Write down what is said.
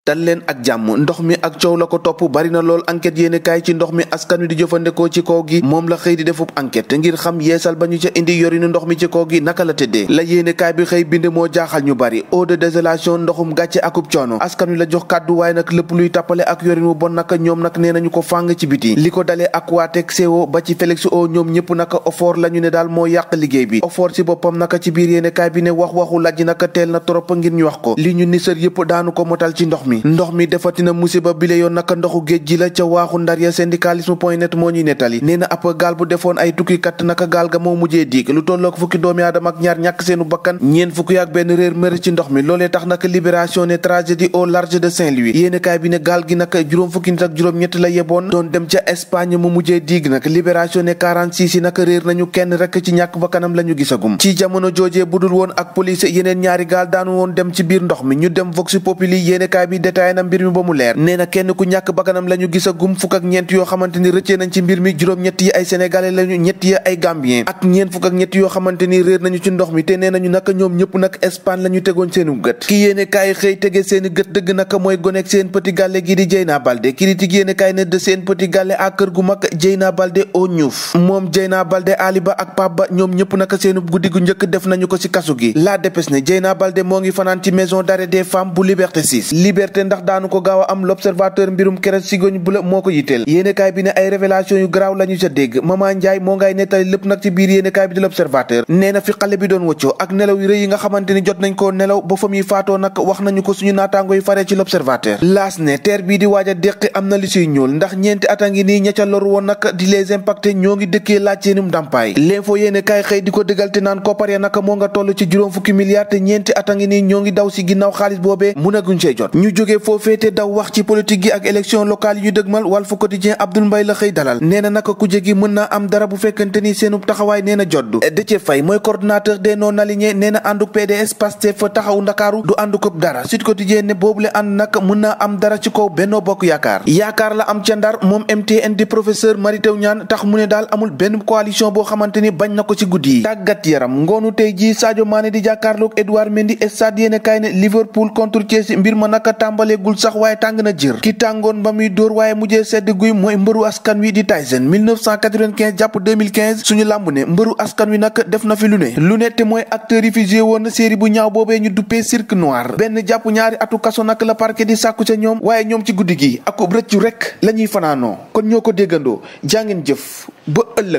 dal leen ak jàmm. ndox mi ak coow la ko topp bari na lool enquête yéene kaay ci ndox mi askan wi di jëfandikoo ci kaw gi moom la xëy di defub enquête ngir xam yeesal ba ñu ca indi yorinu ndox mi ci kaw gi naka la tëddee la yéene kaay bi xëy bind moo jaaxal ñu bari eau de désolation ndoxum gàcce akub coono askan wi la jox kàddu waaye nag lépp luy tàppale ak yorin wu bon nag ñoom nag nee nañu ko fàng ci biti li ko dalee ak waateeg CO ba ci Félix O ñoom ñëpp naka OFOR la ñu ne daal moo yàq liggéey bi OFOR ci boppam naka ci biir yéene kaay bi ne waxu lajj naka teel na trop ngir ñu wax ko li ñu nisër yëpp daanu ko motal ci ndox mi defatina musiba bile yoon naka ndoxu géej gi la ca waaxu ndar ya syndicalisme point net moo ñuy nettali nee na ab gaal bu defoon ay tukkikat naka gaal ga moo mujjee diig lu tollook fukki doomi aadama ak ñaar ñàkk seenu bakkan ñeen fukki ak benn réer mër ci ndox mi loolee tax naka libération ne tragédie au large de Saint-Louis yéene kaay bi ne gaal gi naka juróom fukki nit ak juróom ñett la yeboon doon dem ca Espagne mu mujjee diig nag libération ne 46 yi naka réer nañu kenn rek ci ñàkk bakkanam la ñu gisagum ci jamono joojee budul woon ak police yeneen ñaari gaal daanu woon dem ci biir ndox mi ñu dem Vox Populi yéene kaay bi détaillé na mbir mi ba mu leer nee na kenn ku ñàkk bakkanam la ñu gisagum fukk ak ñeent yoo xamante ni rëccee nañ ci mbir mi juróom-ñett yi ay sénégalais lañu ñett yi ay gambien ak ñeent fukk ak ñett yoo xamante ni réer nañu ci ndox mi te nee nañu naka ñoom ñëpp nag Espagne la ñu tegoon seenu gët ki yéene kaay xëy tege seeni gët dëgg naka mooy gonek seen petit gàlle gi di Dieyna Baldé critique yéene kaay ne de seen petit gàlle ak kër gu mag Dieyna Baldé au ñuuf moom Dieyna Baldé Ali Ba ak Pape Ba ñoom ñëpp naka seenu guddi gu njëkk def nañu ko ci kasu gi la dépêche ne Dieyna Baldé moo ngi fanaan ci maison d'arrêt des femmes bu Liberté 6 liberté ndax daanu ko gaaw a am l'observateur mbirum keret sigoñ bu la moo ko yitteel yéenekaay bi ne ay révélation yu garaaw la ñu ca dégg Mama Ndiaye moo ngay nettali lépp nag ci biir yéenekaay bi di l'observateur nee na fi xale bi doon wëccoo ak nelaw yu rëy yi nga xamante ni jot nañ koo nelaw ba fa muy faatoo nag wax nañu ko suñu naataango yu faree ci l'observateur laas ne teer bii di waaj a déqi am na li suy ñuul ndax ñeenti ata ngi nii ña ca lor woon nag di les impactés ñoo ngi dëkkee laaj seenum ndàmpaay l'info yéenekaay xëy di ko dëggal te naan koppar ya nag moo nga toll ci juróom fukki milliards te ñeenti ata ngi nii ñoo ngi daw si ginnaaw xaalis boobee mënaguñ cee jot ñu jógee foofee te daw wax ci politique gi ak élection locale yi ñu dëgmal Walf Quotidien Abdoul Mbaye la xëy dalal nee na naka kujje gi mën naa am dara bu fekkante ni seenub taxawaay nee na joddu Déthié Faye mooy coordonnateur des non alignés nee na ànduk PDS Pastef taxawu Ndakaaru du àndu ko dara Sud Quotidien ne boobule ànd nag mën naa am dara ci kaw Benno Bokk Yaakaar la am ca Ndar moom MTN di professeur Mary Teuw Niane tax mu ne daal amul benn coalition boo xamante ni bañ na ko ci guddi yi tàggat yaram ngoonu tey ji Sadio Mané di jàkkaarloog Edouard Mendy stade yéene kaay ne Liverpool contre Chelsea mbir ma naka tàmbaleegul sax waaye tàng na jër ki tàngoon ba muy dóor waaye mujjee sedd guy mooy mbëru askan wi di Tyson 1995 jàpp 2015 suñu làmb ne mbëru askan wi nag def na fi lu ne te mooy acteur yi fi joué woon série bu ñaaw boobee ñu duppee Cirque Noir benn jàpp ñaari atu kaso nag la parquet di sàkku ca ñoom waaye ñoom ci guddi gi ak rëccu rek la ñuy fanaanoo kon ñoo ko déggandoo jàngeen jëf ba ëllëg